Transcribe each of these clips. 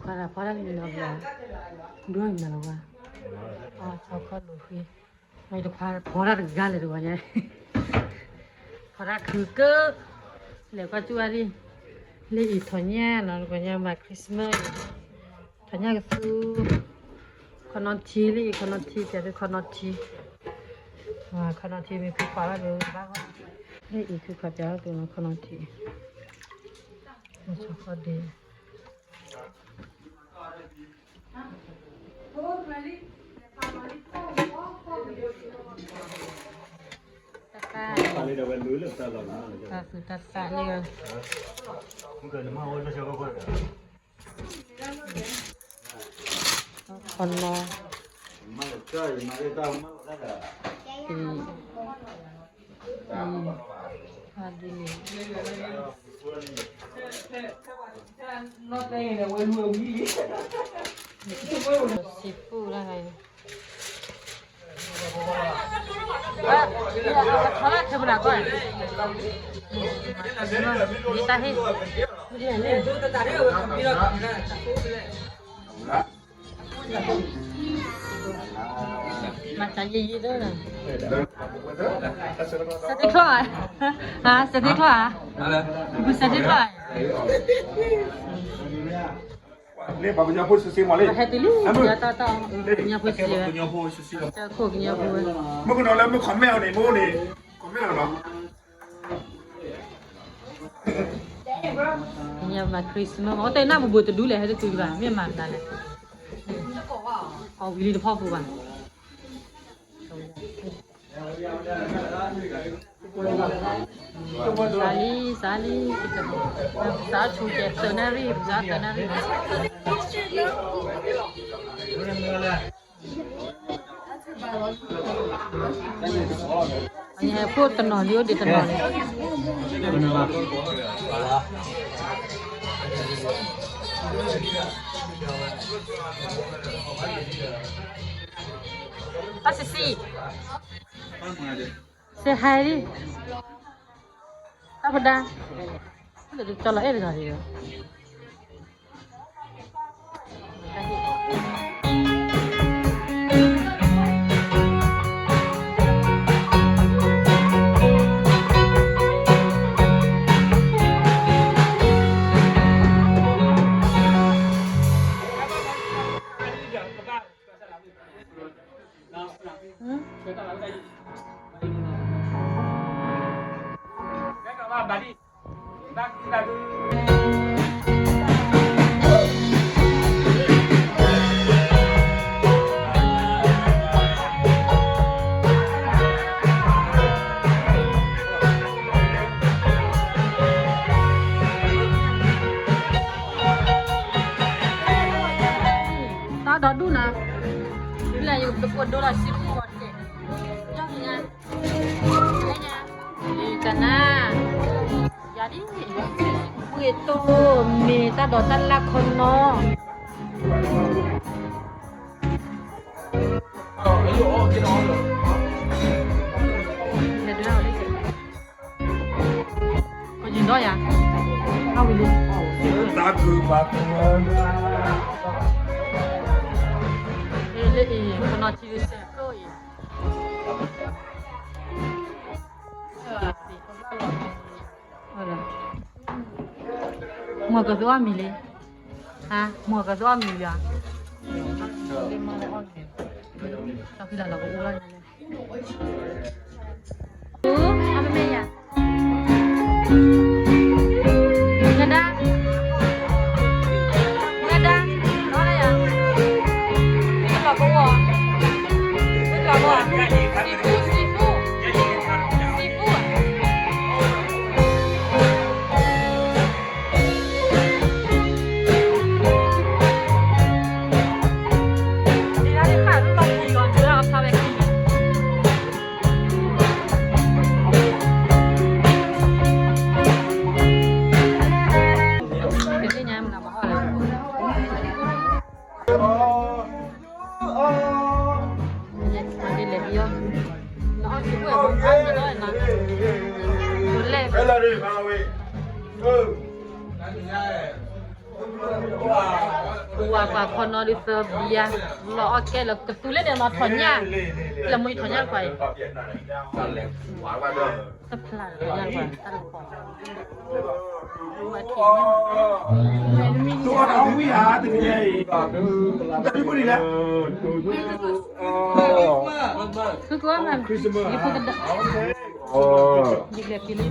ဖီတၢ်ဖီတၢ်တမံၤနီၤဘျီ, ဒိၣ်မးလီၤဝဲ, အီၣ်ဆီခီၣ်လိာ်ဃံ, တခွါဖီတၢ်တဂၤလဲၣ်တဝဲညါ, ဖီတၢ်ခုကၢ, လဲၤကွၢ်ကၠူၣ်ဝဲဒၣ်, လၢအံၤထီၣ်ညၣ်နီၤ တဝဲညါမၤ Christmas အံၤ, ထီၣ်ညၣ်ကသူ, ခီနီထံလၢအံၤ ခီနီထံ ပျဲသုခီနီထံ, ခီနီထံမ့ၢ်ခုခွါဘၣ်ဒိဘၣ်ဂီၢ်, လၢအံၤခုခွါပျဲသုနီၤ ခီနီထံ, မၤဆီခီၣ်ဒ့ တၢ်, တၢ်သူတၢ်သၣ်န့ၣ်, ခီနီ, အဒ်န့ၣ်, စံပူၣ်တၢ်ဂၤအံၤ, ထီၣ်လၢခဲပနၤကီၢ်, ဒ်တၢ်ဟ့ၣ်, မၤတၢ်ယံာ်ယံာ်လၢ, Santa Claus, ဟါ Santa Claus, ဘု Santa Claus, လၢပှၤကညီဖိစံးစ့မးလံ, ဟဲတုၤလံ, ကညီဖိစံးဝဲ, ကညီဖိ, ကညီဖိ, မုၣ်ကနီၤလၢမုၣ် comment အီၤန့ၣ် မုၣ်န့ၣ်, comment လီၤနီၤ, ကညီမၤ Christmas မ့ၢ် အိၣ်တဲနၢ်ပူၤပူၤတဒူလဲၣ် ဟဲတတုၤဘၣ် မ့ၢ်မၤမနုၤလဲၣ်, အီၣ်ဝံၤလံတဖီဖိဘၣ်. စးလံ စးလံ, စးဆိကဲၤသၢနၣ်ရံၣ် ပစးသၢနၣ်ရံၣ်, ဖိတနီၤလံ အိၣ်ဒံးတနီၤလံ, တၢ်စံးစံး, စဲးဟဲလံ, တၢ်ဖဒၣ်, ကၠီလီၤအဲၣ်တဂၤလံ. တၢ်ဒီဒူၣ်နၤ, လၢယကပှဲၤဒိလီၤစံပူၣ်အီၤတက့ၢ်, ကနၣ်, ယၤဒ်, ပှ့ၤတိၢ်မ့ၢ်တၢ်ဒိးတၢ်လၢ်ခီနီၤ. ကယံၤဒီးယၤ, အဝံၤလံ, တၢ်ဘုးဘၣ်, လၢအံၤ ကနီၤထံစဲးကိးအံၤ, မွၤကသူအီၣ်မံၤလံ, ဟါ, မွၤကသူအီၣ်မံၤလံဧါ, တၢ်ဖံလၢ်လီၤကအိၣ်လီၤညါလၢ အမ့ၢ်ယၤ, နဒါ, နဒါ, လီၤလၢယၤ, လီၤကဝီၤ, လီၤကဝီၤ, စံပူ, စံပူ, စံပူ, ဒ်လၢတခါလီၤလီၤလီၤဖးဝဲခံ Happy ဝၤကွၢ်ခီနီၤဒုးသၢဘံယါ, လီၤအီၣ်ကဲလၢကသူလၢန့ၣ်နီၤထီၣ်ညၣ်, လၢမူယထီၣ်ညၣ်ကွၢ်အံၤ, တဖျါတၢ်လၢကွၢ်တၢ်လၢကွၢ်, ဝၤထီၣ်ဝံၤဧါတနံၤညါအံၤ, တၢ်ဒုးပူၤန့ၣ်လဲၣ်, သုကဝဲမး, ယဖိကဒၢ, ယကလဲၤဖံးလံ စးထီၣ်လၢဂီၤဒီးတုၤလၢနၣ်ရံၣ်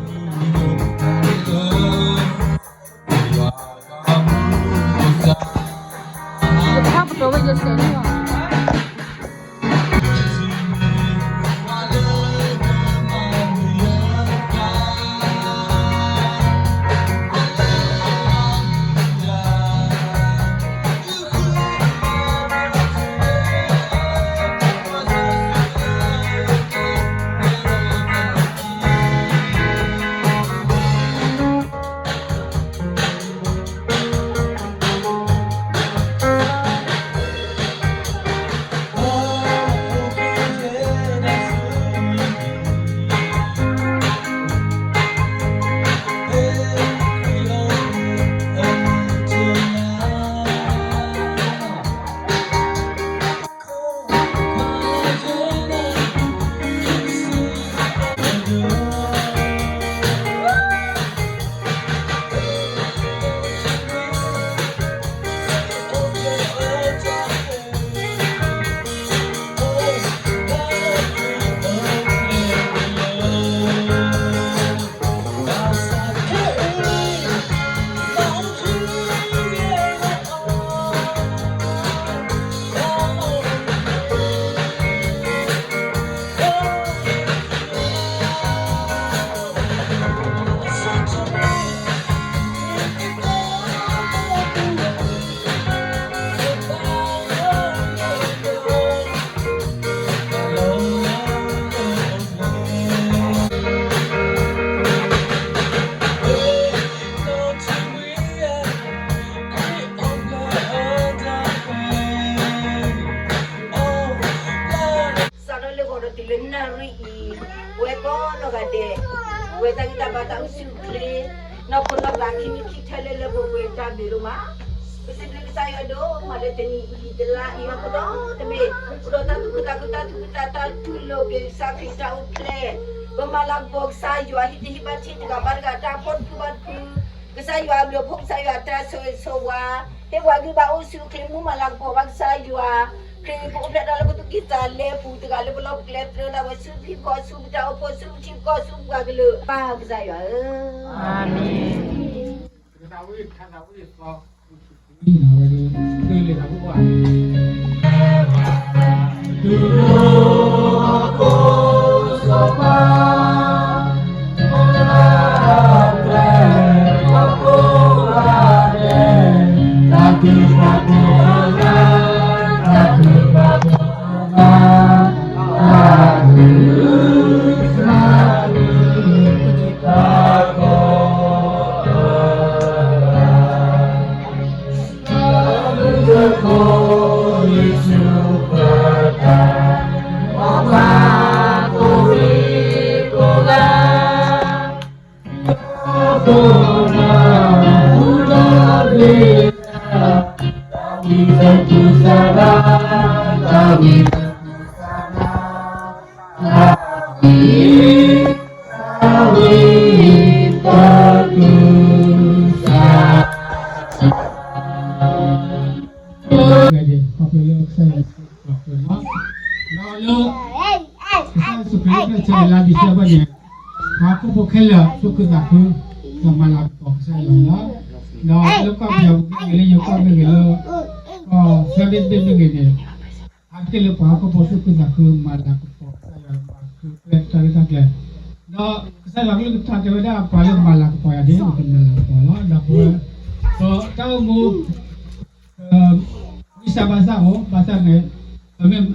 အံၤ, ပဝဲကိးနီၢ်ဂၤဒဲး, ပဝဲတၢ်ဂံၢ်တၢ်ဘါတၢ်အိၣ်ဆူၣ်အိၣ်ချ့, နီၢ်ခိနီၢ်ပှၤခံမံၤခံထၢလၢလၢပှဲၤပှဲၤတၢ်ဘျုးဒိၣ်မး, ပစံးဘျုးကစၢ်ယွၤဒိၣ်မးလၢတနံၤအံၤတလါအံၤ ဟီၣ်ခိၣ်ဒီတဘ့ၣ်, အိၣ်ဒီးတၢ်သူၣ်ခုသးခုတၢ်သူၣ်ခုသးခုတၢ်တူၢ်လိာ်က့ၤကစၢ်ခရံာ်တၢ်အိၣ်ဖျဲၣ်, ပမၤလၤကပီၤကစၢ်ယွၤဟံၣ်တဟံၣ်ဘါထံးတဂၤဘၣ်တဂၤတၢ်ဖီၣ်တဖုဘၣ်တဖု, ကစၢ်ယွၤအဘျုးအဖှိၣ် ကစၢ်ယွၤတၢ်ဆိၣ်ဂ့ၤဆိၣ်ဝါ, ဟ့ၣ်ပှၤဂံၢ်ဘါအိၣ်ဆူၣ်အိၣ်ချ့ မူမၤလၤကပီၤဘၣ်ကစၢ်ယွၤ, ခရံာ်ကအိၣ်ဖျဲၣ်တၢ်လၢပသူၣ်ကံၢ်သးလဲပူၤ တဂၤလၢပလီၢ်ပကျဲသရၢဒၣ်ဝဲဆူပဟံၣ်ပဃီဆူပတၢ်အိၣ်ဖှိၣ်ဆူပထံပကီၢ်ဆူပပှၤကလုာ် ပၢ်ကစၢ်ယွၤဧၢ, အၤမ့ၣ်. ဒီးလၢ ကစၢ်ယ့ၣ်ၡူးခရံာ်အတၢ်ဆၢလၢလါဒံၣ်စ့ဘၢၣ်န့ၣ်, ပှၤဟီၣ်ခိၣ်ဖိခဲလၢာ် သူၣ်ခုသးခု, ဒီးမၤလၤကပီၤကစၢ်ယွၤန့ၣ်လီၤ. ဒီးလၢကီၢ်ပယီၤပူၤမ့ၢ်ဂ့ၤ လၢယိၤကီၢ်မ့ၢ်ဂ့ၤ လၢကီၢ်သၢဘ့ၣ်တဘ့ၣ်မ့ၢ်ဂ့ၤန့ၣ်, အါတက့ၢ်လၢပှၤဟီၣ်ခိၣ်ဖိသူၣ်ခုသးခု မၤလၤကပီၤကစၢ်ယွၤ ပှၤခုကျဲတၢ်ရဲၣ်တၢ်ကျဲၤ, ဒီးကစၢ်ယွၤကလုၢ်ကထါတဲဝဲဒၣ် ပှၤလၢမၤလၤကပီၤယၤန့ၣ် ယကမၤလၤကပီၤလီၤ. ဒီးပဝဲ ဒီးတၢ်အိၣ်မူ ဝံသးစူၤဘၣ်ဆၣ်အိၣ် ဘၣ်ဆၣ်န့ၣ် ပမ့ၢ်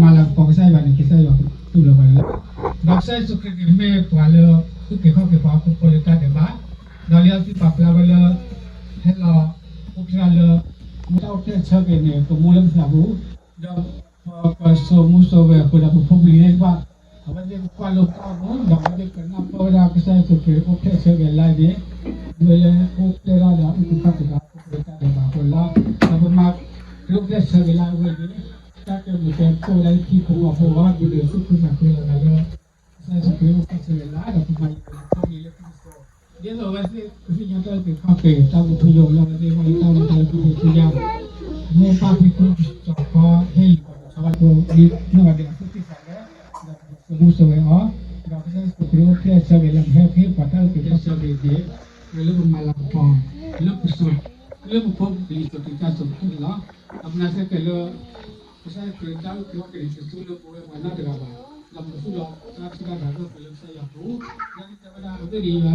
မၤလၤကပီၤကစၢ်ယွၤန့ၣ် ကစၢ်ယွၤတူၢ်လိာ်ပှၤလီၤ. ဒီးကစၢ်ယ့ၣ်ၡူးခရံာ်န့ၣ် မ့ၢ်ပှၤလၢ သူၣ်က့ၤခီၣ်က့ၤပှၤဟီၣ်ခိၣ်ဖိလၢတၢ်ဒဲးဘး, ဒီးလၢအသုပာ်ဖျါဝဲလၢ ဟဲလီၤအိၣ်ဖျဲၣ်လၢ မူတၢ်အိၣ်ဖျဲၣ်ဆၢက့ၤန့ၣ် ပမူလၢပသးပူၤ, ဒီးပစိာ်မူစိာ်ဂဲၤအဃိဒီး ပဖိပလံၤသ့ၣ်တဖၣ် အဝဲသ့ၣ်ကကွၢ်လိာ်ကွၢ်မူ ဒီးအဝဲသ့ၣ်ကနၢ်ပၢၢ်ဝဲဒၣ်ကစၢ်ယ့ၣ်ၡူးခရံာ်အိၣ်ဖျဲၣ်ဆၢက့ၤလါန့ၣ်, ဝဲလၢအိၣ်ဖျဲၣ်ထီၣ်ဒီး အသုပာ်ဖျါက့ၤပှၤဟီၣ်ခိၣ်ဖိလၢတၢ်ဒဲးဘးအဃိလီၤ. ဒီးပမၤ ခရံာ်အိၣ်ဖျဲၣ်ဆၢက့ၤလၢအဝဲန့ၣ်, တၢ်ကဲမုာ်ကဲပှိၢ်ဝဲဒၣ်လၢထံဖိကီၢ်ဖိအဂီၢ် ပဒုးဆူၣ်ခရံာ်သးခုလီၤသးလၢ ကစၢ်ယ့ၣ်ၡူးခရံာ်အိၣ်ဖျဲၣ်ဆၢက့ၤလၢ ဒီးပမၤယံၤပဖိလံၤလၢခရံာ်စိၤ, ဒ်သိးအဝဲသ့ၣ်ကသ့ၣ်ညါတၢ်အုၣ်က့ၤခီၣ်က့ၤ တၢ်မူထူယိာ်လၢအဝဲသ့ၣ်အဂီၢ်လၢတၢ်မူတၢ်လၢထူဖိထူယါ, မိၢ်ပၢ်ဖံဖုကစီၤခီဟ့ၣ်လီၤပှၤကဆီဘၣ်ဖိဒ်န့ၣ်ဘၣ်ဒီး အသူၣ်က့ၢ်သးလဲ, ဒီးပကဆိမိၣ်ဆိဝဲအီၤ, ဒီးကစၢ်ယ့ၣ်ၡူးခရံာ်အိၣ်ဖျဲၣ်ဆၢက့ၤလၢပဟဲကဟ့ၣ်ပှၤတၢ်အုၣ်က့ၤခီၣ်က့ၤသ့, လၢပမၤလၤကပီၤ, လၢပစိၤ, လၢပဖိပလံၤစိၤတုၤတၢ်စိၤတဖၣ်န့ၣ်လီၤ. ဒီးပနာ်သက့ၤလၢ ကစၢ်ယ့ၣ်ၡူးခရံာ်တၢ်အုၣ်က့ၤခီၣ်က့ၤန့ၣ် တ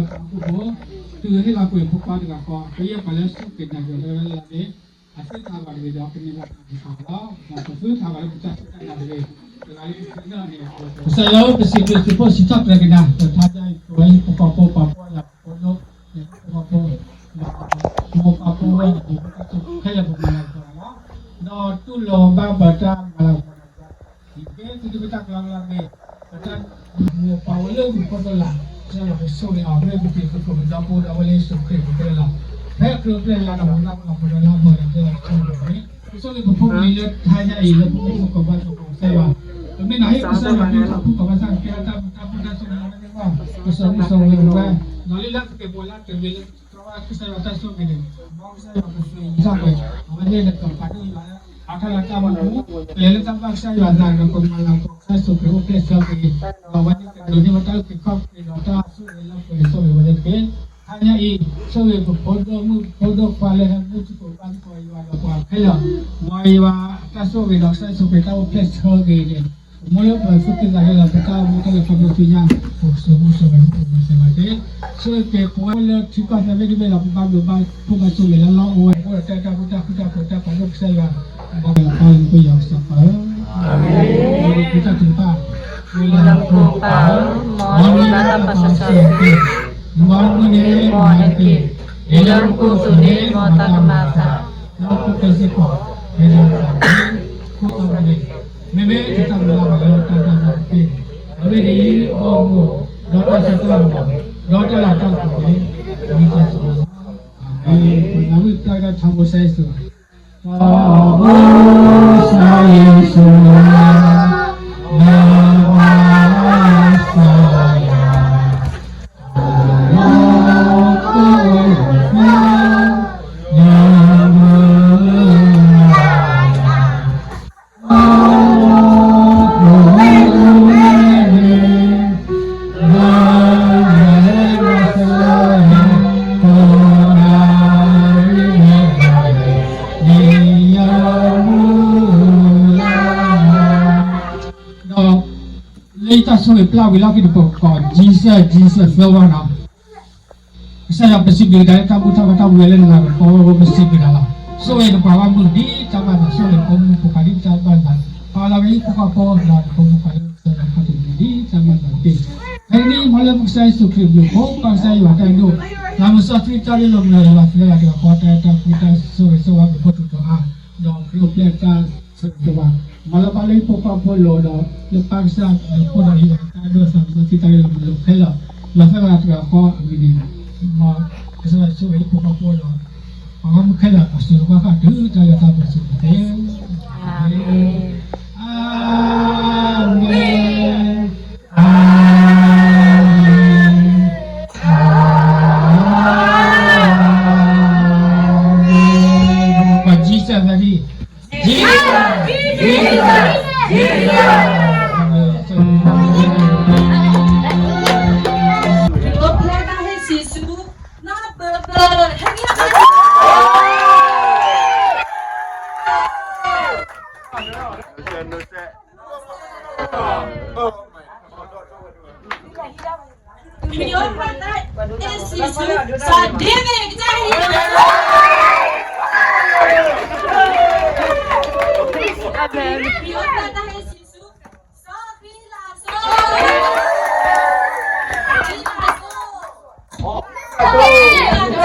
သူလၢပဝဲပှၤနီတဂၤဘၣ်, ဒီးပကသူၣ်လီၤတၢ်ထံၣ်တၢ်ဘၣ်ဒိၣ်က့ၤလၢကစၢ်ယွၤအပူၤ, လၢကတဲဝဲဒၣ်အဝဲန့ၣ်ယွၤပှၤဟီၣ်ခိၣ်ဖိ, တုၤဟ့ၣ်လီၤကွံာ်ဖိခွါတဂၤဃီ ကယဲၢ်ပှၤလၢစူၢ်က့ၤနာ်က့ၤအီၤတဂၤလၢ်လၢ်န့ၣ်, အသုတဟးဂီၤတဂ့ၤဒီး ကန့ၢ်ဘၣ်တၢ်အုၣ်က့ၤခီၣ်က့ၤလီၤ. ပသုတဟးဂီၤလၢပတၢ်စူၢ်တၢ်နာ်တဂ့ၤ, တဂၤလၢပဖံးလၢ်န့ၣ်, ကစၢ်ယွၤဧၢ ပစံးဘျုးစံးဖှိၣ်စံးထီၣ်ပတြၢၤက့ၤနၤ ဒီးတၢ်ဒ်အံၤ ပဝဲဟံၣ်ဖိဃီဖိ ပှၤဖှီၣ်ယာ်ဖိဒိၣ်န့ၣ် ဟံၣ်ဖိဃီဖိ ဒီးမိၢ်ပၢ်ဖိဝဲအံၤခဲလၢာ်ပမၤလၤကပီၤလီၤ. ဒီးတူၢ်လိာ်ဘၣ်ပတၢ်မၤလၤကပီၤလီၤ. ယကဲသုတမ့ၢ်တၢ်ကလီကလီတဂ့ၤ, ပတၢ်မူပာ်ဝဲလၢမူခိၣ်ဒိၣ်လၢ်, ကစၢ်ယွၤကဆိၣ်ဂ့ၤအီၤ ဖဲပက့ၤဃုာ်ဒီးပဒီပုၢ်ဝဲၢ်လၢယ့ၣ်ၡူးခရံာ်အပူၤဖဲလီၤ. ဖဲခရံာ်အိၣ်ဖျဲၣ်လၢနမူနၣ်မူလီၤပဒီလၢအမၤလၤကပီၤလီၤ. ကဆိၣ်ဂ့ၤပဖိပလံၤလၢတဟါညါအံၤလၢပမူပကဘၣ်သကိးကစၢ်ယွၤ, ပမ့ၢ်နဟ့ၣ်ကစၢ်ယွၤမ့ၢ်ပှၤဖှူပှၤဘၣ်ဆၣ်ကဲတၢ်မူတၢ်ဖှူတၢ်ဆိၣ်ဂ့ၤလၢအဝဲသ့ၣ်အဂီၢ်, ကစၢ်မုၢ်ကစၢ်ဝဲအဝဲ, ဒီးလၢလၢပက့ၤပှၤလၢတဂ့ၤလၢ ကစၢ်ယွၤတၢ်ဆိၣ်ဂ့ၤန့ၣ်, မ်ကစၢ်ယွၤကဆိၣ်ဂ့ၤတၢ်ကွဲး, အဝဲသ့ၣ်န့ၣ်ကပာ်ဒိၣ်ယွၤလၢအထီၣ်လၢတၢ်ဘၣ်မူ, ပလဲၤလၢတၢ်ဘၣ်ကစၢ်ယွၤအသးဒီးပမၤလၤကပီၤကစၢ်ယ့ၣ်ၡူးခရံာ်အိၣ်ဖျဲၣ်ဆၢက့ၤ, ဒီးအဝဲသ့ၣ်ကဒိးန့ၢ်ဘၣ်တၢ်အုၣ်က့ၤခီၣ်က့ၤဒီးတၢ်ဆိၣ်ဂ့ၤလၢပှဲၤဆိၣ်ဂ့ၤဝဲသ့ၣ်တက့ၢ်. တဟါညါအံၤ, ဆိၣ်ဂ့ၤပဖိဒိၣ်မုၣ်ဖိဒိၣ်ခွါလၢဟဲမူသကိးဘါသကိးယွၤဒီးပှၤခဲလၢာ်, မ်ယွၤအတၢ်ဆိၣ်ဂ့ၤဒီးကစၢ်ယ့ၣ်ၡူးခရံာ်တၢ်အိၣ်ဖျဲၣ်ဆၢက့ၤန့ၣ်, ပမိၢ်လၢပှၤသူၣ်က့သးက့ဒီး ပတၢ်အိၣ်မူတၢ်လဲၤခီဖျိဆူညါ, ပကဆိမိၣ်ဆိဝဲ ပကမၤစၢၤဘၣ်က့ၤ, ဆိၣ်ဂ့ၤက့ၤပဝဲလၢထံကီၢ်သၢဘ့ၣ်တဘ့ၣ်ဒီး ပဘၣ်ဘျုးဘၣ်ဖှိၣ်ဘၣ်ဆိၣ်ဂ့ၤလၢလီၢ်အိၣ်ဝဲ အိၣ်ဒီးတၢ်အဲၣ်တၢ်ကွံတၢ်ဃူတၢ်ဖိးတၢ်ပာ်ဒိၣ်ကစၢ်ယွၤ, ဘၣ်က့ၤလီၤပၢ်လၢနဖိယွၤကစၢ်ပၢ်ဧၢ, ပတၢ်ထုကဖၣ်, ပလၢနဖိပၢ်ဧၢ, မ်နမၤတၢ်ပာ်စီဆှံက့ၤ, မ်နမၤန့ၢ်မၤတက့ၢ်, ဒ်လၢနကိၣ်အသိးန့ၣ် မ်တၢ်ကမၤအသး, ဒီးခိၣ်ကဲစ့ၢ်ကီး, ဖဲလၢသးန့ၣ်, ခိၣ်သးန့ၣ်, မ့မ့ၢ်တၢ်မၤလၢတၢ်တၢ်မၤတက့ၢ်, အဝဲန့ၣ်အံၤ ဘီမုၢ်, ဒီးတၢ်ဆၢကတီၢ်မၤ, ဒီးတၢ်လၤတၢ်ကပီၤန့ၣ်, မ့ၢ်တၢ်ဆိၣ်ဂ့ၤလီၤ. အၤမ့ၣ်, ပနာ်ဝံၣ်ပျၢ်တၢ်ထါဖိကစၢ်ယ့ၣ်ၡူး, ထါဖိကစၢ်ယ့ၣ်ၡူး, နဘၣ်စၢ်ယွၤ ဒီး လၢယတၢ်ဆိၣ်ဂ့ၤပျၢ်ဝံၤလီၢ်ခံတပူၤကိး Jesus, Jesus သၢဝီနီၤ, ကစၢ်ယွၤပစံးဘျုးကဒါလၢတၢ်ဘူၣ်ထီၣ်ဘါထီၣ်ဝံၤလၢနဂၤကပီၤဝဲ ပစံးဘျုးကဒါလီၤ. ဆိၣ်ဂ့ၤနပှၤဂီၢ်မုၢ်ဒ်တၢ်ဘၣ်သး, ဆိၣ်ဂ့ၤနဖိမုၣ်ဖိခွါဒ်တၢ်ဘၣ်သး, ပာ်လီၤဝဲဟံၣ်ဖိဃီဖိဒီးဖိမုၣ်ဖိခွါလၢကစၢ်ယွၤခီၣ်ထံးန့ၣ်ဒ်တၢ်ဘၣ်သးတက့ၢ်. ဖဲန့ၣ်မ့ၢ်လၢပကစၢ်ယ့ၣ်ၡူးခရံာ်ဘျုးဖှိၣ် ပၢ်ကစၢ်ယွၤတၢ်အဲၣ်ဒိၣ်, လၢမုၢ်စီဆှံတၢ်ရ့လိာ်မုာ်လိာ်ယွၤသၢဂၤတဂၤဃီ တၢ်အဲၣ်တၢ်ကွံတၢ်ဆိၣ်ဂ့ၤဆိၣ်ဝါ ပဖိထူးထီအါ, ဒီးခရံာ်အိၣ်ဖျဲၣ်တၢ်ဆိၣ်ဂ့ၤဆိၣ်ဝါ, မၤလၢပှၤလၢဟံၣ်ဖိဃီဖိလိၤဒီး လၢပၢ်ကစၢ်ယွၤဖိဒီးဟံၣ်ဖိဃီဖိတၢ်အဲၣ်ဒိၣ်သး မုၢ်စီဆှံတၢ်ရ့လိာ်မုာ်လိာ်ခဲလၢာ်, ယွၤသၢဂၤတဂၤဃီအဂ့ၢ်န့ၣ်, မ်ကစၢ်ယွၤဆိၣ်ဂ့ၤဟံၣ်ဖိဃီဖိဒီး ပှၤဂီၢ်မုၢ်ခဲလၢာ်အစိၤတကီၢ်ဃၣ်တုၤတၢ်လၢတၢ်ပှဲၤစ့ၢ်ကီးတက့ၢ်. အၤမ့ၣ်, အၤမ့ၣ်, အၤမ့ၣ်, အၤမ့ၣ်, ပှၤ Jesus သးဒ်, Jesus, Jesus, Jesus. ခရံာ်အိၣ်ဖျဲၣ်တၢ်ဟ့ၣ်စံးဆူ နီၢ်ပၢၢ်ပၢၢ် ဟဲက့ၤ ခရံာ်အိၣ်ဖျဲၣ်တၢ်ဟ့ၣ်စံးဆူ စီၤဒ့မ့း ကစၢ်ဟ့ၣ်လီၤ ခရံာ်အိၣ်ဖျဲၣ်တၢ်ဟ့ၣ်စံးဆူ စီၤဃံလၤစိ ခရံာ်အိၣ်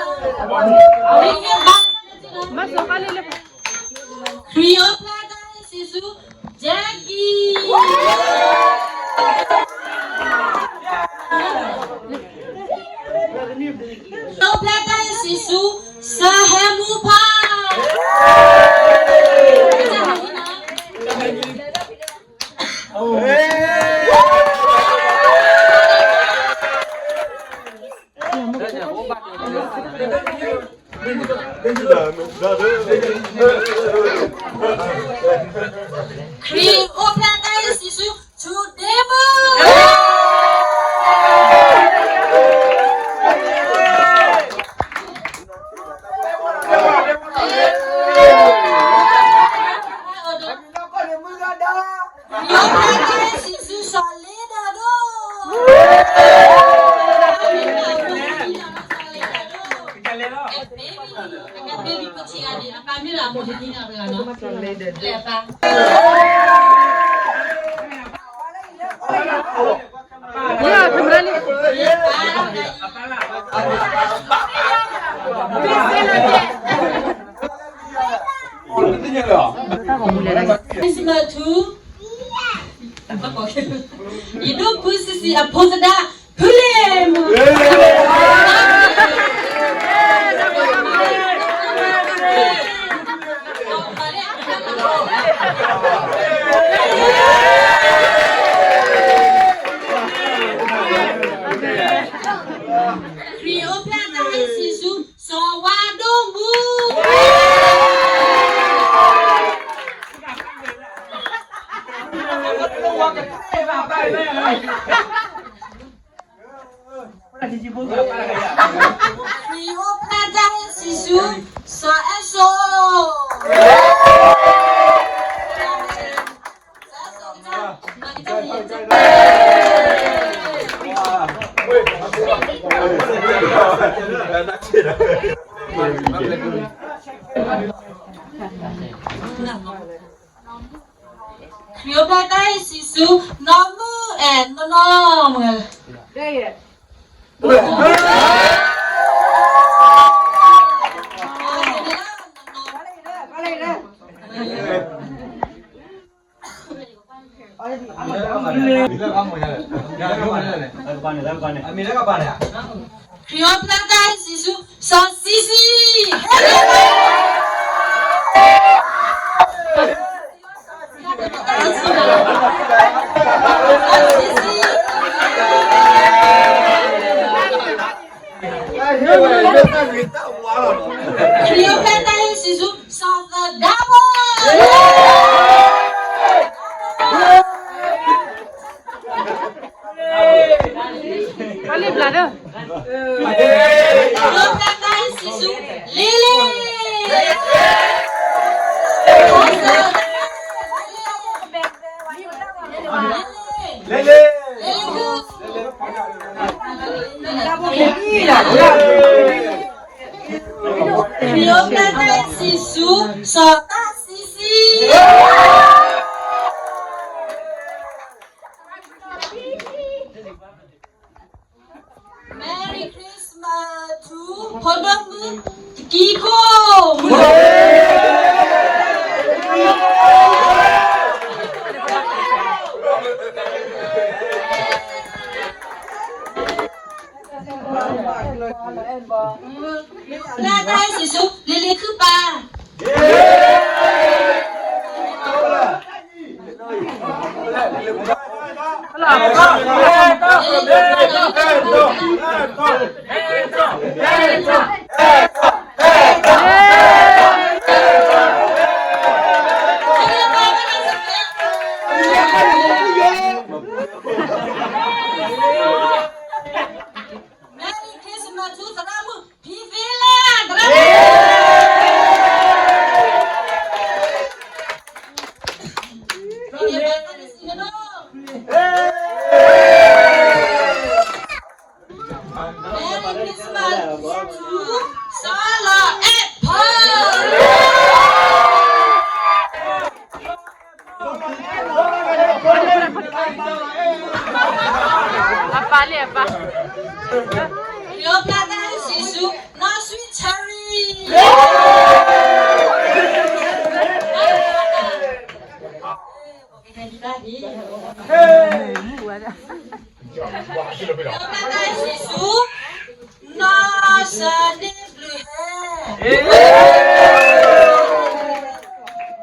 ဖျဲၣ်တၢ်ဟ့ၣ်စံးဆူ Jackie, ခရံာ်အိၣ်ဖျဲၣ်တၢ်ဟ့ၣ်စံးဆူ စီၤဟဲမူဖါ ခရံာ်အိၣ်ဖျဲၣ်တၢ်ဟ့ၣ်စံးဆူ ထူဒ့မုၣ် ယိၤဖျါတၢ်ဟ့ၣ်စံးဆူ စီၤလ့ဒၢဒိၣ်, အကဲ baby ပထံဂၤန့ၣ် အပၢ်မ့ၢ်လၢအမိၢ်တနံၤန့ၣ်တဂၤနီၤ, လဲၤအပၢ် Christmas too. ယဒိၣ်ဖုစံးစံးအဖိသဒါ ဖုလ့ၣ်မူ ခရံာ်အိၣ်ဖျဲၣ်တၢ်ဟ့ၣ်စံးဆူ စီၤဝါဒိၣ်မူ ခရံာ်အိၣ်ဖျဲၣ်တၢ်ဟ့ၣ်စံးဆူ စီၤအဲၣ်စိ ခရံာ်အိၣ်ဖျဲၣ်တၢ်ဟ့ၣ်စံးဆူ နီၢ်မုၣ်အဲၣ်နီၢ်နီၢ်မုၣ် ခရံာ်အိၣ်ဖျဲၣ်တၢ်ဟ့ၣ်စံးဆူ စီၤစံစံ ခရံာ်အိၣ်ဖျဲၣ်တၢ်ဟ့ၣ်စံးဆူ စီၤသဒါဖိ ခရံာ်အိၣ်ဖျဲၣ်တၢ်ဟ့ၣ်စံးဆူ လ့လ့ လ့လ့ ခရံာ်အိၣ်ဖျဲၣ်တၢ်ဟ့ၣ်စံးဆူ စီၤတၢ်စံစံ Merry Christmas to ဖိဒိၣ်မုၣ် တကံခိၣ် မုၢ် လၢတၢ်ဟ့ၣ်စံးဆူ လ့လ့ခုၣ်ပၢ် Merry Christmas to သရၣ်မုၣ် ဖံဖံလၢ သရၣ်မုၣ် Merry Christmas to စီၤလီၤအဲၣ်ဖီ အပၢ်လၢအပၢ် ခရံာ်အိၣ်ဖျဲၣ်တၢ်ဟ့ၣ်စံးဆူ နီၢ်ဆွံဆၢရံ ခရံာ်အိၣ်ဖျဲၣ်တၢ်ဟ့ၣ်စံးဆူ နီၢ်စၢ်န့ၢ်ဘျုးဟဲ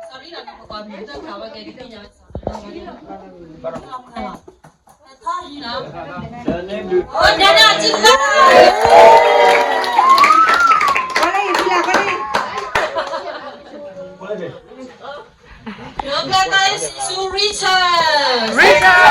Sorry လီၤ နပကွၢ်မ့ၢ်တၢ်ခးဝဲကဲဒ်သ့ၣ်ညါဝဲ အိၣ်ဒၣ်ဒၣ်စံးလီၤ ပှၤလၢအံၤစံးလီၤ ပှၤလၢအံၤ ခရံာ်အိၣ်ဖျဲၣ်တၢ်အ့ၣ်စံးဆူ Richard. Richard. ခရံာ်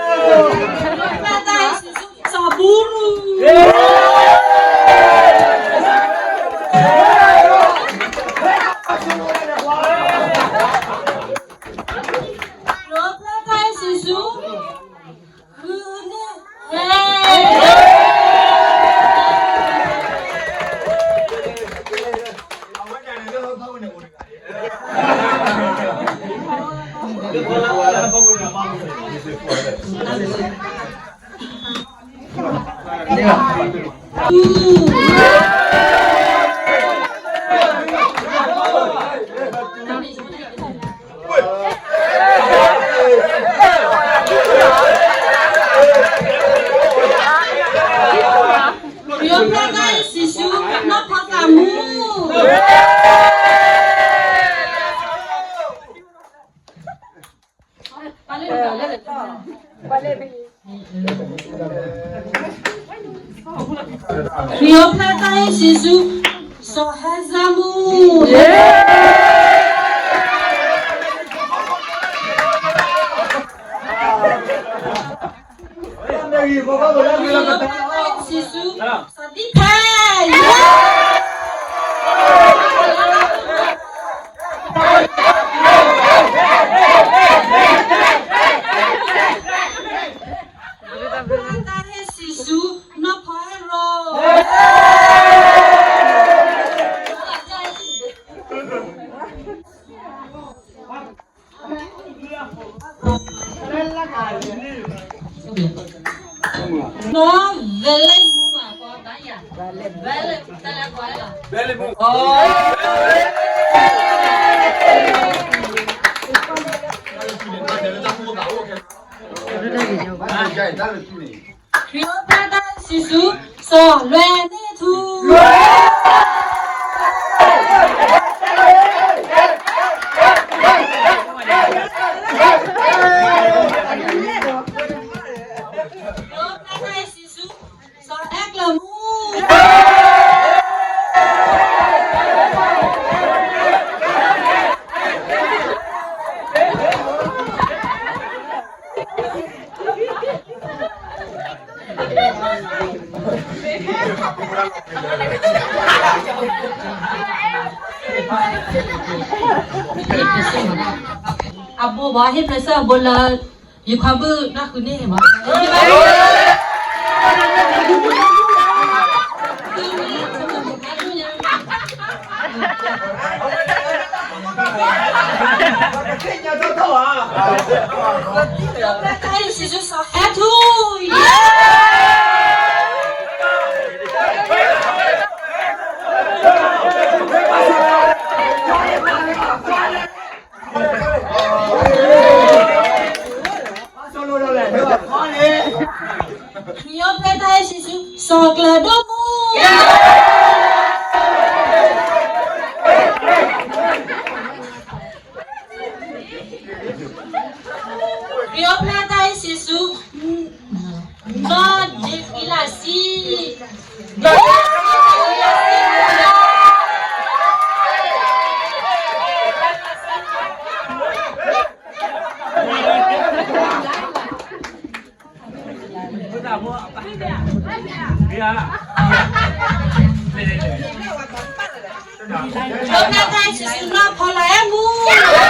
အိၣ်ဖျဲၣ်တၢ်အ့ၣ်စံးဆူ စီၤဘူရူး. ခရံာ်အိၣ်ဖျဲၣ်တၢ်အ့ၣ်စံးဆူ ဃုန့ၣ် ခရံာ်အိၣ်ဖျဲၣ်တၢ်အ့ၣ်စံးဆူ နီၢ်ဖီသးမူ. ခရံာ်အိၣ်ဖျဲၣ်တၢ်အ့ၣ်စံးဆူ စီၤဟဲစၢ်မူ. စံးဆူ စီၤဒံဖဲ တၢ်ဟ့ၣ်စံးဆူ နီၢ်ဖီဟဲရိၣ်. နီၢ်ဝဲလဲၣ်မူမး ကွၢ်ဘၣ်ယၤ, ဝဲလဲၣ်, တၢ်လၢကွၢ်လီၤ, ဝဲလဲၣ်မူ, ခရံာ်အိၣ်ဖျဲၣ်တၢ်အ့ၣ်စံးဆူ စီၤလွဲန့ၢ်ထူ. ခရံာ်အိၣ်ဖျဲၣ်တၢ်အ့ၣ်စံးဆူ စီၤအဲၣ်ကျၢၤမူ. အဘိဘၣ် ဟ့ၣ်ပျဲၢ်စၢၤအဘိလၢ ယခွါဘုၣ်တၢ်ဃုန့ၢ်ဘၣ်. စီၤဟဲထူ. ခရံာ်အိၣ်ဖျဲၣ်တၢ်အ့ၣ်စံးဆူ စီၤကျၢၤဒိၣ်မူ. ခရံာ်အိၣ်ဖျဲၣ်တၢ်အ့ၣ်စံးဆူ နီၢ်ဒ့ဃံလၤစံ. ခရံာ်အိၣ်ဖျဲၣ်တၢ်အ့ၣ်စံးဆူ နီၢ်ဖီလၤအဲၣ်မူ. ခ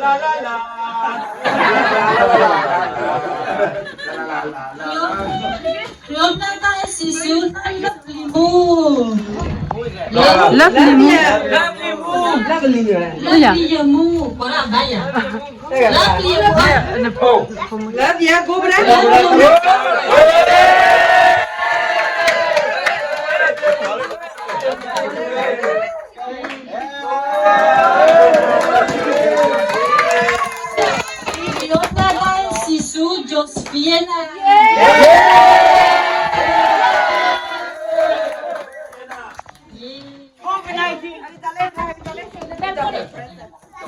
ရံာ်အိၣ်ဖျဲၣ်တၢ်အ့ၣ်စံးဆူ လၢပျံၤမူ, လၢပျံၤမူ, လၢပျံၤယမူ, ပှၤဒၣ်ဘါယၤ, လၢပျံၤမူ, လၢပျံၤမူ. ခရံာ်အိၣ်ဖျဲၣ်တၢ်အ့ၣ်စံးဆူ Josephina. ခရံာ်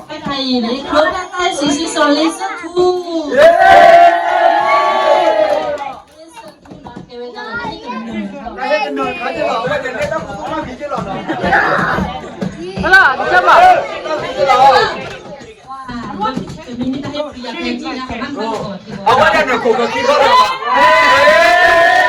အိၣ်ဖျဲၣ်တၢ်အ့ၣ် စံးဆူစီၤလ့စၢၣ်ထူ, အဝဲဒၣ်န့ၣ်ခိၣ်ကခံထီၣ်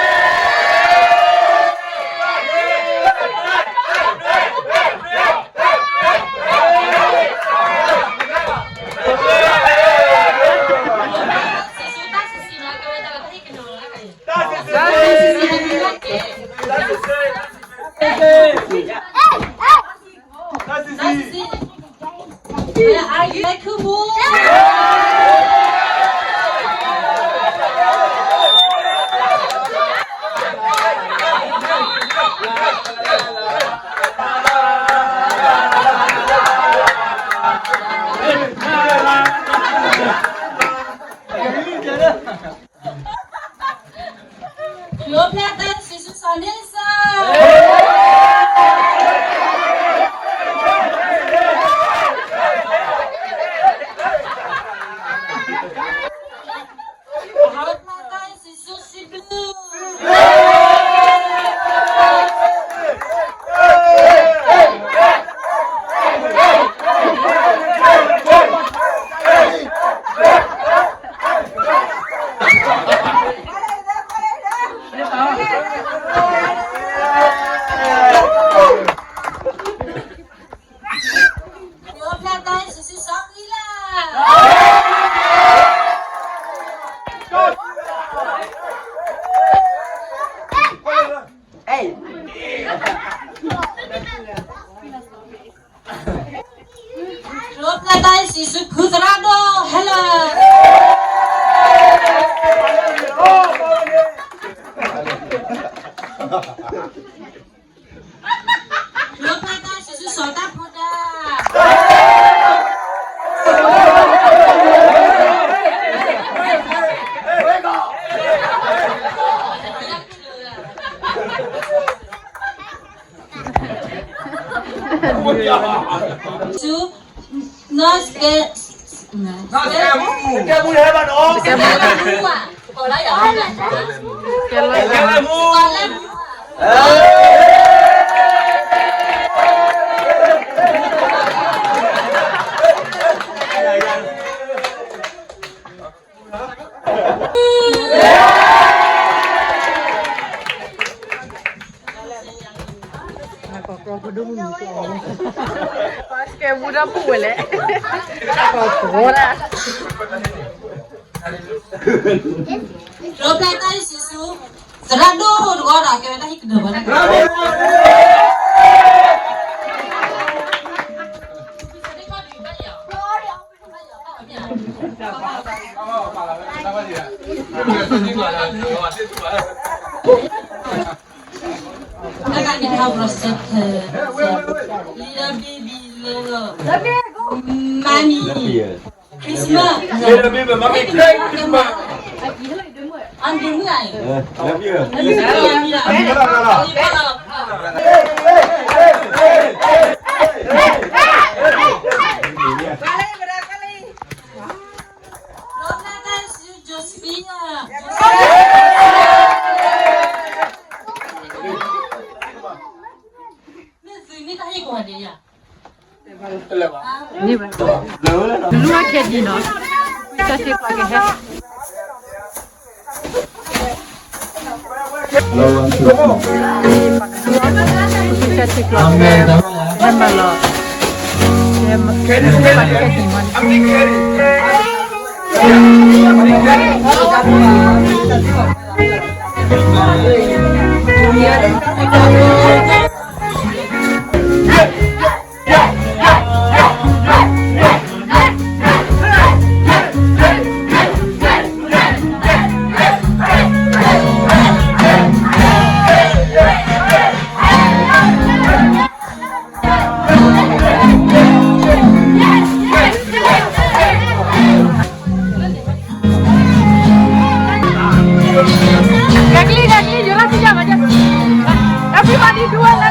လီၤဘၣ်. ကျိၤဖျဲၣ်တၢ်စံးဆူစီၤန့ၣ်စၢ်, ဟီၣ်ဖျါတၢ်စံးဆူစီၤဘျုး ကျိၤဖျဲၣ်တၢ်စံးဆူစီၤဃံလၤ, ကျိၤဖျဲၣ်တၢ်စံးဆူဖုသရၣ်ဒိၣ်ဟဲလၢာ် ကျိၤဖျဲၣ်တၢ်စံးဆူစီၤတၢ်ဖိဒါ, ဆူ နီၢ်စကဲ, စကဲမူ, စကဲမူဟဲဘၣ်နီၤ, စကဲမူ, စကဲမူ, စကဲမူဒၣ်ပူၤဝဲလဲၣ်, ကီၢ်ဖိဒၣ်, ကျိၤဖျဲၣ်တၢ်စံးဆူ သရၣ်ဒိၣ်တဂီၢ်ဒီး ကဲဝဲတၢ်ဟ့ၣ်ကနၢၤဘၣ်တၢ် Little baby, little mommy, Christmas. Little baby, mommy, Christmas. Ang dumi ay. Love you. Love you. Love you, Josephine. Mì, mì, tao hít của hả, đi nhỉ? န့ၣ်ဘၣ်, လူအခဲဒံးနီၤ, ကစၢ်ထံကျါကဟဲ, ကစၢ်ထံကျါက, ဟဲမၤလီၤ, ဟဲမၤခဲဒံးမးန့ၣ်. Gagli, gagli, yo la silla vaya. Everybody do it, let's go.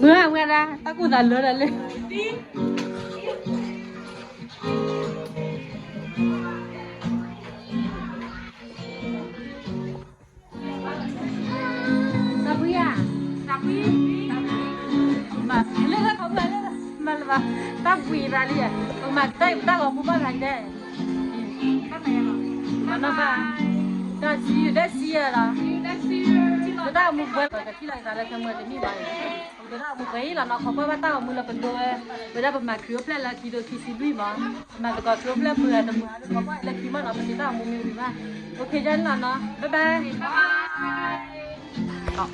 မုၢ်ဝဲဒၣ် တၢ်ကူၣ်သးလၢဒၣ်လၢ သးပှံဧါ, သးပှံ, မၤလၢတၢ်ခီဖျိလၢ မၤလၢၤဘၣ်, တၢ်ပှံသးလံ, ပမၤတၢ်အံၤပတၢ်ဂီၤဖိဘၣ်သးဒဲး, မၤနီၢ်ဘၣ်, တၢ် see you ဒဲး see you လီၤ, ပတၢ်ဂီၤမူပှဲၤ ပကထံၣ်လိာ်သးလၢခဲမုၢ်တမံၤဘၣ်, ပတၢ်ဂီၤမူပှဲၤအံၤလီၤနီၤ, ခီဖျိဘၣ်တၢ်ဂီၤမူလၢပဒိဝဲ, ဝဲဒၣ်ပမၤခရံာ်အိၣ်ဖျဲၣ်လၢခံဒိခံဆံလွံၢ်မး, မၤသကိးခရံာ်အိၣ်ဖျဲၣ်မုၢ်ဂၤတမုၢ်ဂၤလၢခီဖျိလၢခံမးနီၤ, ပတၢ်ဂီၤမူမ့ၢ်ဝံၤဘၣ်, အိၣ်ခ့ယါန့ၣ်လီၤနီၤ, bye bye.